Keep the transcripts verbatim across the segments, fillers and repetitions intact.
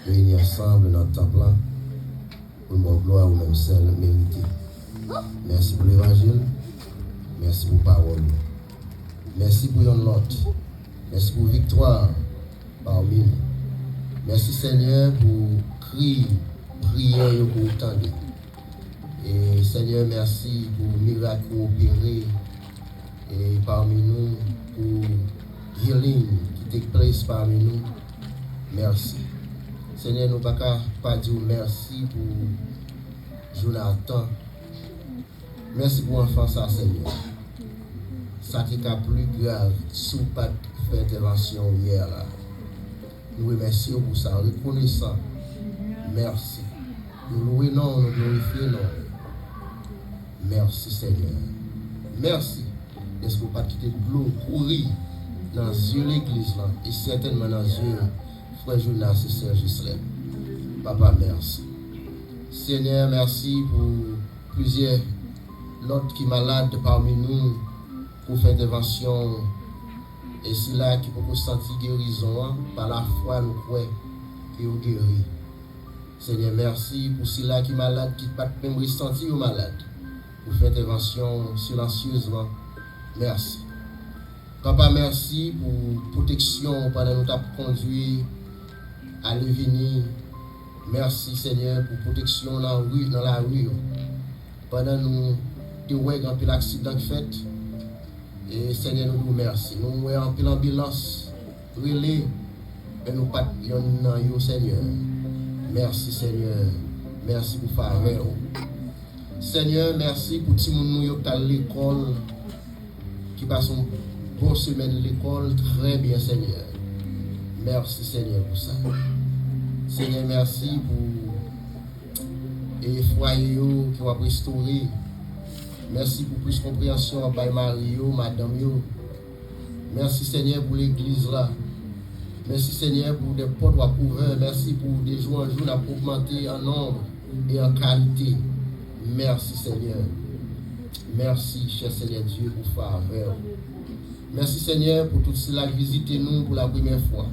Reyini ansanm nan tanp lan pou n ba w glwa ou menm sèl merite. Mèsi pou levanjil. Mèsi pou pawòl ou. Mèsi pou yon lòt. Mèsi pou viktwa pami nou. Mèsi, Senyè, pou kri priyè yo ke w tande. E, Senyè, mèsi pou mirak ou opere, e, pami nou, pou healing ki take place pami nou. Mèsi. Senyè, nou pa ka pa di w mèsi pou Jonathan. Mèsi pou anfan sa, Senyè. Sa te ka pli grav si w pa t fè entèvansyon w yè la. Nou remèsye w pou sa, rekonesan. Mèsi. Nou lwe non w, nou glorifye non w. Mèsi, Senyè. Mèsi dèske w pa t kite dlo kouri nan zye legliz lan e sètènman nan zye frè Jonas e sè Jislèn. Papa, mèsi. Senyè, mèsi pou plizyè lòt ki malad pami nou, pou fè entèvansyon. E sila ki poko santi gerizon an, pa lafwa nou kwè ke yo geri. Senyè, mèsi pou sila ki malad, ki pa t menm resanti yo malad, pou fè entèvansyon silansyezman. Mèsi. Papa, mèsi pou pwoteksyon w pandan nou t ap kondwi, ale vini. Mèsi, Senyè, pou pwoteksyon nan ri, nan lari yo. Pandan nou te wè gen anpil aksidan k fèt, e, Senyè, nou di w mèsi. Nou wè anpil anbilans rele, men nou pa t yonn nan yo, Senyè. Mèsi, Senyè. Mèsi pou favè w. Senyè, mèsi pou timoun nou yo k t al lekòl, ki pase yon bon semèn lekòl trè byen, Senyè. Mèsi, Senyè, pou sa. Senyè, mèsi pou, e, fwaye yo ke w ap restore. Mèsi pou plis konpreyansyon w ap bay mari yo, madanm yo. Mèsi, Senyè, pou legliz la. Mèsi, Senyè, pou de pòt w ap ouvè. Mèsi pou de jou an jou n ap ogmante an nonb e an kalite. Mèsi, Senyè. Mèsi, chè Senyè Dye, pou favè w. Mèsi, Senyè, pou tout sila k vizite nou pou la premyè fwa.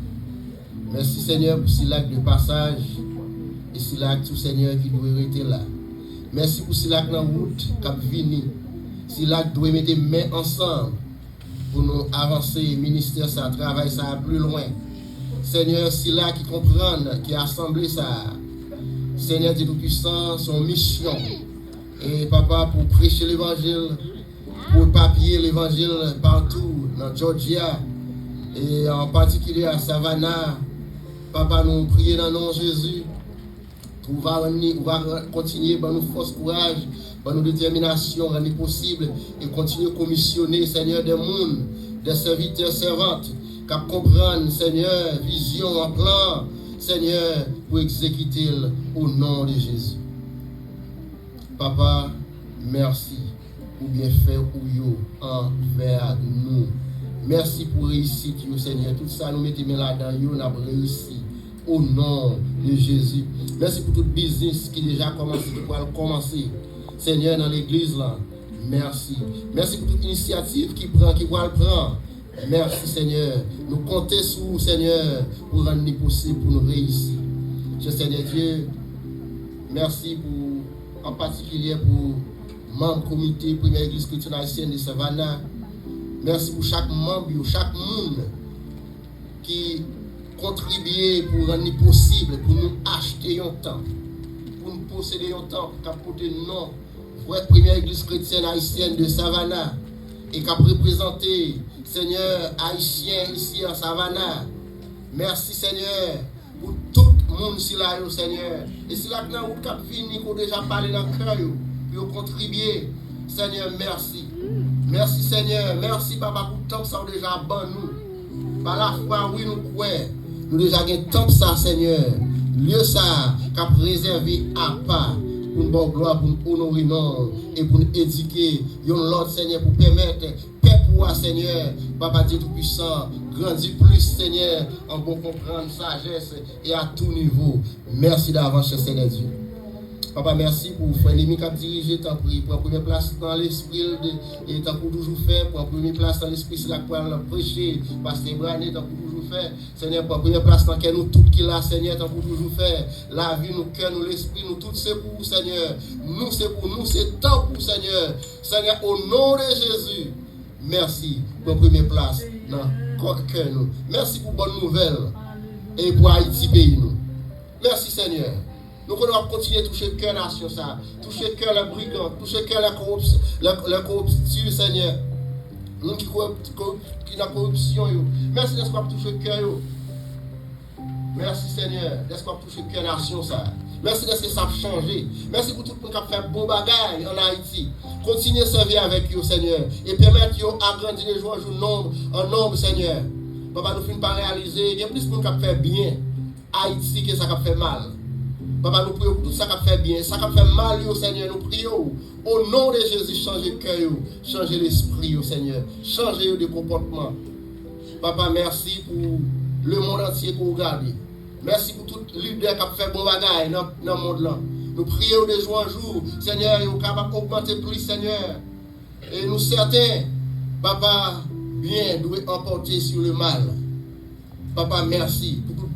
Mèsi, Senyè, pou sila k de pasaj e sila k tou, Senyè, ki dwe rete la. Mèsi pou sila k nan wout k ap vini, sila k dwe mete men ansanm pou nou avanse ministè sa, travay sa a pli lwen. Senyè, sila ki konprann ki asanble sa a, Senyè Dye Toupisan, se yon misyon. E, Papa, pou preche levanjil, pou epapye levanjil patou nan Georgia, e an patikilye a Savannah. Papa, nou priye nan non Jezi. Ou va rann ni, ou va ran-, kontinye ban nou fòs, kouraj, ban nou detèminasyon, rann li posib, e kontinye komisyone, Senyè, de moun, de sèvitè, sèvant, k ap konprann, Senyè, vizyon an, plan, Senyè, pou egzekite l o non de Jezi. Papa, mèsi pou byenfè ou yo anvè nou. Mèsi pou reyisit yo, Senyè. Tout sa nou mete men ladan yo, n ap reyisi. O non de Jezi. Mèsi pou tout biznis ki deja kòmanse, ki pral kòmanse. Senyè, nan legliz lan, mèsi. Mèsi pou tout inisyativ ki pran, ki pral pran. Mèsi, Senyè. Nou konte sou ou, Senyè, pou rann li posib pou nou reyisi. Chè Senyè Dye, mèsi pou, an patikilye pou manm komite Premyè Egliz Kretyèn Ayisyèn de Savannah. Mèsi pou chak manm yo, chak moun ki kontribye pou rann li posib pou nou achte yon tanp, pou nou posede yon tanp k ap pote non vrè Premyè Egliz Kretyèn Ayisyèn de Savannah e k ap reprezante, Senyè, Ayisyen isi an Savannah. Mèsi, Senyè, pou tout moun sila yo, Senyè. E sila k nan wout k ap vini, ke w deja pale nan kè yo, pou yo kontribye. Senyè, mèsi. Mèsi, Senyè. Mèsi, Papa, pou tanp sa w deja ban nou. Pa lafwa, wi, nou kwè. Nou deja gen tanp sa, Senyè. Lye sa k ap rezève apa pou n ba w glwa, pou n onore non w e pou n edike youn lòt, Senyè, pou pèmèt pèp ou a, Senyè, Papa Dye Toupisan, grandi plis, Senyè, an bon konprann, sajès e a tou nivo. Mèsi davans, chè Senyè Dye. Papa, mèsi pou frè Nemi k ap dirije, tanpri, pran premyè plas nan lespri l, de, e tankou w toujou fè, pran premye plas nan lespri sila k pral preche, pastè Brane, tankou w toujou fè. Senyè, pran premyè plas nan kè nou tout ki la, Senyè, tankou w toujou fè. Lavi nou, kè nou, lespri nou, tout se pou ou, Senyè. Nou se pou nou, se tan pou ou, Senyè. Senyè, o non de Jezi, mèsi. Pran premyè plas nan kò, kè nou. Mèsi pou bòn nouvèl e pou Ayiti, peyi nou. Mèsi, Senyè. Nou konnen w ap kontinye touche kè nasyon sa a. Touche kè lè brigan, touche kè lè koripsyon, lè, lè koripti, Senyè. Moun ki korip-, korip-, ki nan koripsyon yo. Mèsi dèske w ap touche kè yo. Mèsi, Senyè, dèske w ap touche kè nasyon sa a. Mèsi dèske sa ap chanje. Mèsi pou tout moun k ap fè bon bagay ann Ayiti. Kontinye sèvi avèk yo, Senyè, e pèmèt yo agrandi de jou an jou nonb an nonb, Senyè. Papa, nou fin pa reyalize, gen plis moun k ap fè byen Ayiti ke sa k ap fè mal. Papa, nou priye w pou tout sa k ap fè byen. Sa k ap fè mal yo, Senyè, nou priye w. O non de Jezi, chanje kè yo, chanje lespri yo, Senyè. Chanje yo de konpòtman. Papa, mèsi pou lemonn antye ke w gade. Mèsi pou tout lidè k ap fè bon bagay nan, nan mond lan. Nou priye w de jou an jou, Senyè, yo kapab ogmante plis, Senyè. E nou sèten, Papa, byen dwe anpòte sou le mal. Papa, mèsi pou tout byen.